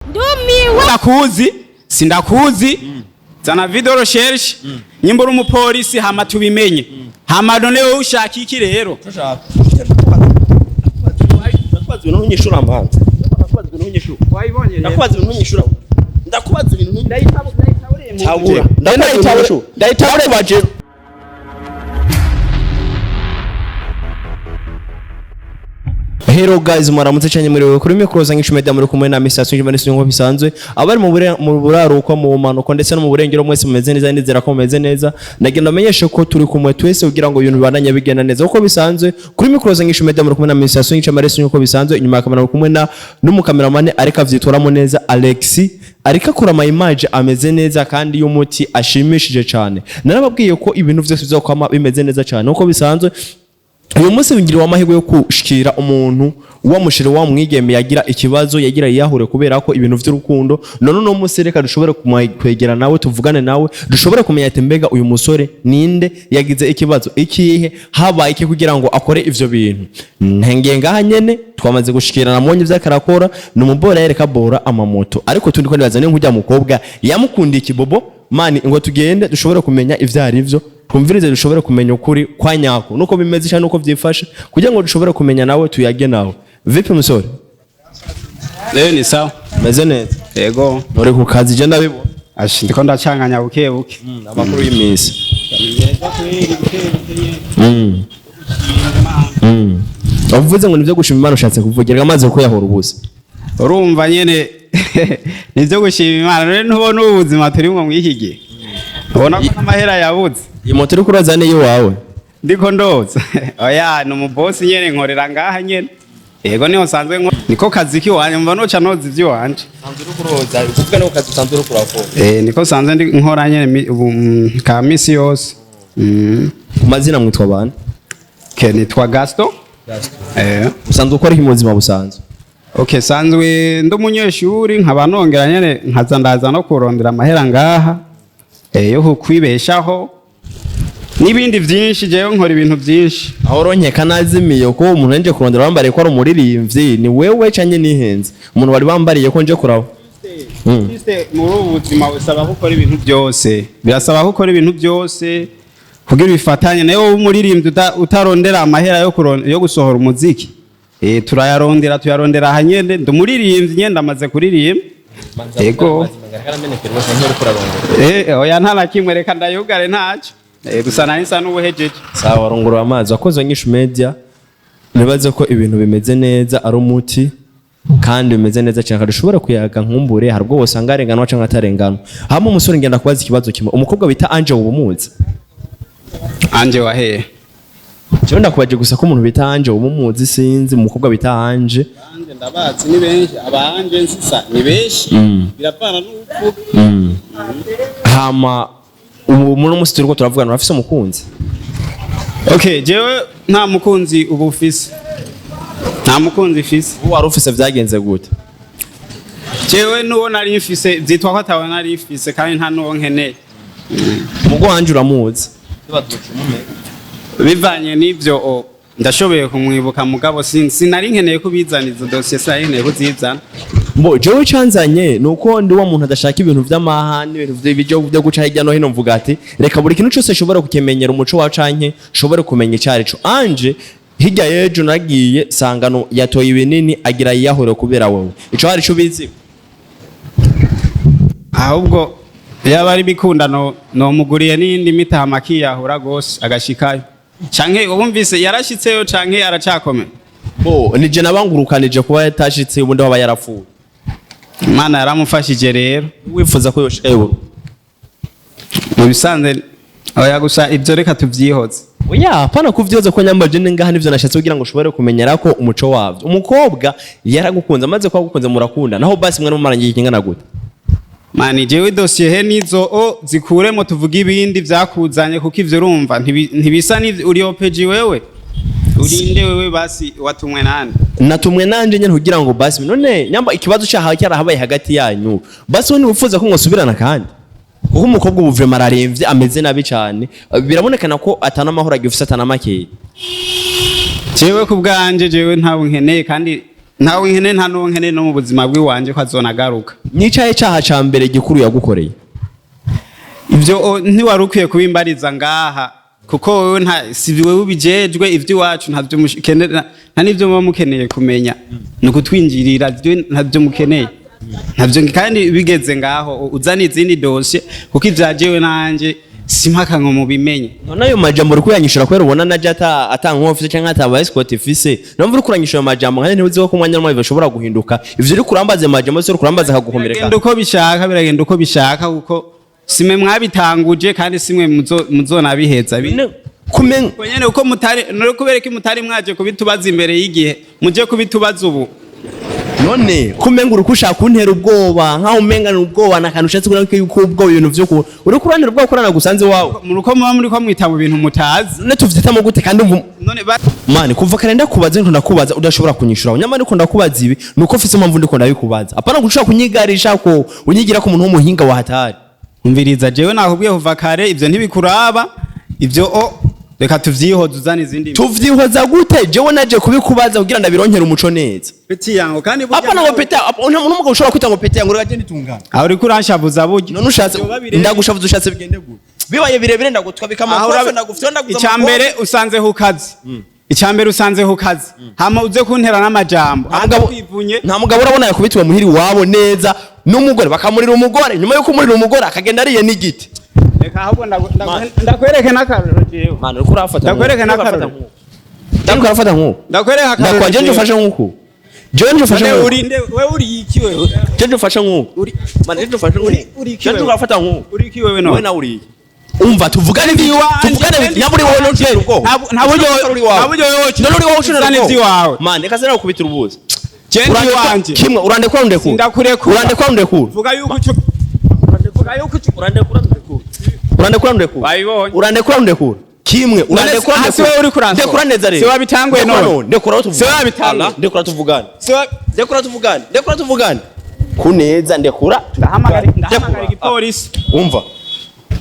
Ndumiwe. Ndakuzi, sindakuzi. Zana video recherche nyimbo uri umupolisi, hama tubimenye. Hama none wowe ushaka iki rero? Ndakubaza ibintu ntunyishura, mbanza ndakubaza ibintu ntunyishura. Wayibonye? Ndakubaza ibintu ntunyishura, ndakubaza ibintu ntunyishura, ndakubaza ibintu ntunyishura, ndakubaje. Hello guys, mwaramutse cyane, muri kuri mikoro za Nkishu Media, muri kumwe na Mr. Sunji Manisi nk'uko bisanzwe. Abari mu buraruko, mu manuko ndetse no mu burengero, mwese mumeze neza, nizera ko mumeze neza. Ndagenda menyeshe ko turi kumwe twese kugira ngo ibintu bibandanye bigenda neza uko bisanzwe. Kuri mikoro za Nkishu Media muri kumwe na Mr. Sunji Manisi nk'uko bisanzwe. Inyuma ya kamera muri kumwe na n'umukameramani ariko avyitoramo neza, Alexi, ariko akora ama image ameze neza kandi y'umuti ashimishije cyane. Narababwiye ko ibintu vyose bizokwama bimeze neza cyane uko bisanzwe. Uyu munsi ngiriwe amahirwe yo gushikira umuntu wamushire wa mwigeme yagira ikibazo, yagira yiyahure kubera ko ibintu vy'urukundo. None uno munsi reka dushobore kwegera nawe, tuvugane nawe, dushobore kumenya ati mbega uyu musore ninde, yagize ikibazo ikihe, habaye iki kugira ngo akore ivyo bintu. Ntengeye ngaha nyene twamaze gushikira, namubonye ivyo ariko arakora. Ni umubora yereka bora amamoto, ariko tundi ko nibaza ni nk'urya mukobwa yamukundiye ikibobo mani, ngo tugende dushobore kumenya ivyo ari vyo, twumvirize, dushobore kumenya ukuri kwa nyako nuko bimeze cyangwa nuko vyifashe, kugira ngo dushobore kumenya nawe, tuyage nawe. Vipi musore? Rero ni sawa. Meze neza? Yego. Uri ku kazi je ndabibona. Ashi, ndiko ndacanganya buke buke. Amakuru y'iminsi? Uvuze ngo nivyo gushima Imana, ushatse kuvugira amazi kuko yahora ubusa. Urumva nyene nivyo gushima Imana. Rero ntubona ubu buzima turimwo mw'iki gihe, ubona ko n'amahera yabuze. Iyi moto uriko uraza ni iwawe? Ndiko ndoza, oya, ni umubosi nyene, nkorera ngaha nyene. Yego, niho nsanzwe niko kazi kiwanje, mva noca noza ivy'iwanje. Eh, niko nsanzwe ndi nkora nyene ubu ka misi yose. Ku mazina mwitwa bande? Ke nitwa Gaston. Eh. Usanzwe ukora iki mu buzima busanzwe? Okay, sanzwe ndi umunyeshuri, nkaba nongera nyene nkaza ndaza no kurondera amahera ngaha yo kwibeshaho n'ibindi vyinshi. Jewe nkora ibintu vyinshi. Aho ronkeka nazimiye ko umuntu nje kurondera wambariye ko ari umuririmbyi, ni wewe canke nihenze umuntu wari wambariye ko nje kuraho? Twese muri ubu buzima busaba gukora ibintu byose, birasaba gukora ibintu byose kugira bifatanye. Nayo wowe umuririmbyi utarondera amahera yo gusohora umuziki, turayarondera, tuyarondera aha nyene. Ndi umuririmbyi nyene, ndamaze kuririmba. Yego. Oya, nta na kimwe, reka ndayugare, ntacyo. Gusa nari nsa n'ubuhejeje. Sawa, rongora amazi. Wakoze Nyishu Media, nibaze ko ibintu bimeze neza, ari umuti kandi bimeze neza cyane, dushobora kuyaga. Nkumbure hari ubwo wosanga arenganwa canke atarenganwa. Hama umusore, ngenda kubaza ikibazo kimwe: umukobwa bita Angel ubu muzi? Anje waheye? Jewe ndakubaje gusa ko umuntu bita Angel ubu muzi, sinzi umukobwa bita Angel. Anje ndabazi, ni benshi abanje nsisa, ni benshi, biravana n'uvuga. Hama ubu muri umunsi turiko turavugana, urafise umukunzi? Okay, jewe nta mukunzi ubu ufise, nta mukunzi mfise. Ubu wari ufise vyagenze gute? Jewe n'uwo nari mfise vyitwa ko atawe nari mfise, kandi nta n'uwo nkeneye. Mugo wanje uramuzi? Bivanye n'ivyo ndashoboye kumwibuka, mugabo sinari nkeneye kubizana izo dosiye, sinari nkeneye kuzizana. Mbo jewe canzanye nuko ndi wa muntu adashaka ibintu vy'amahane, ibintu vy'ibyo byo guca hirya no hino. Mvuga ati reka buri kintu cyose nshobora kukimenyera umuco wa canke nshobore kumenya icarico. Anje hirya y'ejo nagiye sangano yatoye ibinini agira yiyahure kubera wowe. Ico hari ico ubizi? Ahubwo yaba ari imikundano nomuguriye n'iyindi mitama akiyahura gose agashikayo, canke wumvise yarashitseyo canke aracakomeye? Bo nije nabangurukanije kuba yatashitse, ubundi waba yarapfuye. Imana yaramufashije rero. Wifuza ko yoshikayo ubu? Mu bisanzwe oya, gusa ibyo reka tuvyihoze. Oya, hapana kuvyoza ko nyambaje ni ngaha, nivyo nashatse kugira ngo ushobore kumenyera ko umuco wavyo. Umukobwa yaragukunze, amaze kuba agukunze murakunda, naho basi mwe mumaranye ikingana gute? Mani, jewe dosiye he nizo o zikuremo, tuvuge ibindi vyakuzanye, kuko ivyo urumva ntibisa n'ivyo uri opeji. Wewe urinde wewe, basi watumwe nande? Natumwe nanje nyene kugira ngo basi none nyamba ikibazo cyahawe cyarahabaye hagati yanyu, basi wowe ntiwifuza ko mwosubirana? Kandi kuko umukobwa ubu vraiment araremvye, ameze nabi cyane, birabonekana ko atana amahoro agifise, atana makeya. Jewe ku bwanje, jewe ntabwo nkeneye kandi. Ntawe nkene, nta n'uwo nkene no mu buzima bw'iwanje ko azonagaruka. Nicaye cyaha ca mbere gikuru yagukoreye? Ibyo ntiwari ukwiye kubimbariza ngaha, kuko wewe nta si wewe ubijejwe. Iby'iwacu ntabyo mukenera, nta n'ibyo muba mukeneye kumenya, ni ukutwinjirira. Ibyo ntabyo mukeneye, ntabyo. Kandi bigeze ngaho uzana izindi dosiye, kuko ibya jewe nanje simpaka ngo mubimenye. None ayo majambo uri kuyanyishura kubera ubona naje ata nkofu cyangwa ataba escort ifise? Numva uri kuranyishura ayo majambo kandi ntibuzi ko ku mwanya n'umwanya bishobora guhinduka. Ivyo uri kurambaza, ayo majambo yose uri kurambaza akagukomereka. Biragenda uko bishaka, biragenda uko bishaka, kuko simwe mwabitanguje kandi simwe muzonabiheza. Kumenga Uko nyene uko mutari none kubera ko mutari mwaje kubitubaza imbere y'igihe, muje kubitubaza ubu. None kumenga uri kushaka kuntera ubwoba, nkaho umenga ni ubwoba nakantu ushatse kugira yuko ubwoba ibintu vyo ku uri kurantera ubwoba kurana gusanze wawe. Muruko muba muri ko mwita mu bintu mutazi. None tuvyitamo gute kandi umva? None Mani, kuva kare ndakubaza ndiko ndakubaza udashobora kunyishura. Nyamara ndiko ndakubaza ibi nuko mfise impamvu ndiko ndabikubaza, apana gushaka kunyigarisha ko unyigira ko umuntu w'umuhinga wa hatari. Umviriza, jewe nakubwiye kuva kare, ivyo ntibikuraba ivyo. Reka tuvyihoze, uzana izindi. Tuvyihoza gute? Jewe naje kubikubaza kugira ndabironkere umuco neza. Petit yango kandi burya Apana ngo peta, nta muntu w'umugabo ushobora kwita ngo peta yango, reka nditungana. Aho uriko uranshavuza burya. None ushatse Vyoba birebire. Ndagushavuza ushatse bigende gute? Bibaye birebire ndagutwabika Aho amakofe, ndagufite ndaguza. Icya mbere usanze ku kazi, icya mbere usanze ku kazi, hama uze kuntera n'amajambo. Nta mugabo kwivunye. Nta mugabo urabona yakubitiwe muhiri wabo neza n'umugore, bakamurira umugore, nyuma yo kumurira umugore akagenda ariye n'igiti. Reka ahubwo ndakwereke n'akarorero jewe. Mwana, uriko urafata. Ndakwereka n'akarorero. Ndakwereka, urafata nk'uko. Ndakwereka akarorero. Ndakwa je ufashe nk'uko, jewe nje ufashe None nk'uko. uri nde wewe? Uri iki wewe? Je nje ufashe nk'uko. Uri Mwana, je ufashe nk'uko. Uri iki Je nje wewe? urafata nk'uko. Uri iki wewe? Wewe None nawe uri iki? Umva, tuvugane Iwanjye, tuvugane nyaburi wowe ntuntera ubwoba. Nta buryo Uri wawe. nta buryo wewe None uri wowe ushobora uzana ivy'iwawe. Mwana, reka sinakubitira ubuzi. Je ndi iwanje. Kimwe, urandekura, ndekura. Sindakurekura. Urandekura, ndekura. Vuga yuko uco vuga yuko uco Urandekura, ndekura. Urandekura, ndekura. Wabibonye. Urandekura, ndekura. Kimwe, urandekura. Aha, si wowe uri kuransora. Ndekura neza rero. Si wabitanguye Ndekura. none. Ndekura aho tuvugane. Si wabitanguye. Allah, ndekura tuvugane. Siwa Ndekura tuvugane, ndekura tuvugane kuneza, ndekura. Ndahamagara igipolisi. Umva,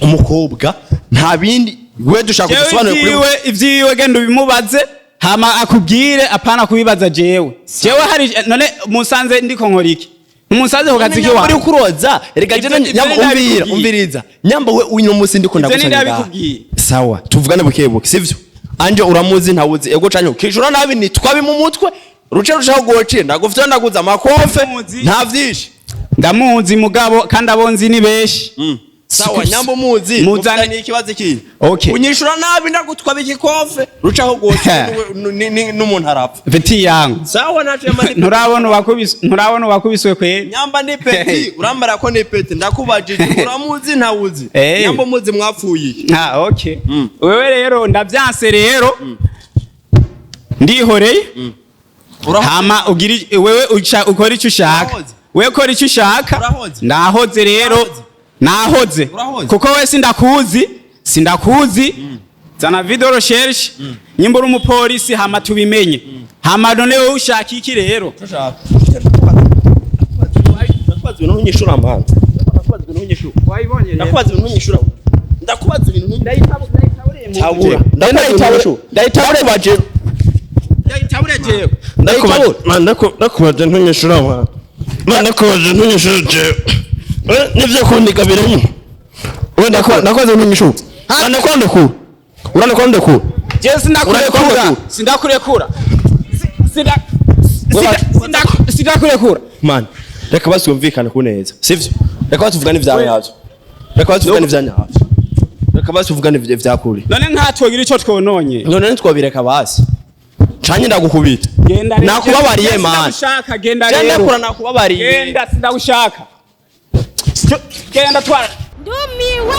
umukobwa nta bindi we dushaka Jewe kudusobanurira kuri ivyiwe, ivyiwe genda ubimubaze hama akubwire, apana kubibaza jewe. Jewe hari none musanze ndiko nkora iki? Musanze ku kazi uri kiwawe. Kuroza reka. Ivyo Jene nyamba ivyo umvira. ndabikubwiye. Umviriza nyamba, we uno musi ndiko Ivyo ndagusanga. ndabikubwiye. Sawa, tuvugane buke buke, sivyo? Anje uramuzi ntawuzi ego canke ukijura nabi nitwabi mu mutwe ruce rushaho gocira, ndagufite ndaguza amakofe. Ndamuzi. Nta vyinshi. Ndamuzi mugabo, kandi abonzi ni benshi. Sawa, nyamba umuzi Muzane- mufitaniye ikibazo iki? Okay. Unyishura nabi ndagutwaba igikofe rucaho gocira n'umuntu arapfa. Petit yangu. Sawa, naco yamba ni Nturabona uwakubiswe kweri? Nyamba ni petit, urambara ko ni petit. Ndakubajije, uramuzi ntawuzi? Eh. Nyamba umuzi mwapfuye iki? Ah, okay. Wewe rero ndavyanse rero, ndihoreye. Hama ugira wewe ukora icyo ushaka. Urahoze. Wewe kora icyo ushaka. Urahoze. Ndahoze rero. Urahoze. Nahoze. Urahoze. Kuko we sindakuzi, sindakuzi. Zana vidéo recherche nyimba uri umupolisi, hama tubimenye. Hama none wewe ushaka iki rero? Ndakubaza ibintu ntunyishura, mwana. Ndakubaza ibintu ntunyishura. Wayibonye rero. Ndakubaza ibintu ntunyishura. Ndakubaza ibintu tabura. Ndakubaza ibintu ntunyishura. Ndakubaje. Ndayitabure jewe. Ndakubaje ntunyishura, mwana. Mwana, ndakubaje ntunyishura jewe. Nivyo kundiga birimo. We, ndakubaza ntunyishura. Urandekura, ndekura. Urandekura, ndekura. Jewe sindakurekura. Urarekura. Sindakurekura. Sindakurekura. Man, reka basi twumvikane ku neza, sivyo? Reka basi tuvugane ivya nyavyo. Reka basi tuvugane ivya nyavyo. Reka basi tuvugane ivya kuri. None nkatwogira ico twononye. None ntitwobireka basi canye ndagukubita. Genda rero. Nakubabariye, Genda, man. sindagushaka, genda Je rero. ndekura, nakubabariye. Genda, sindagushaka. Genda twara. Ndumiwe.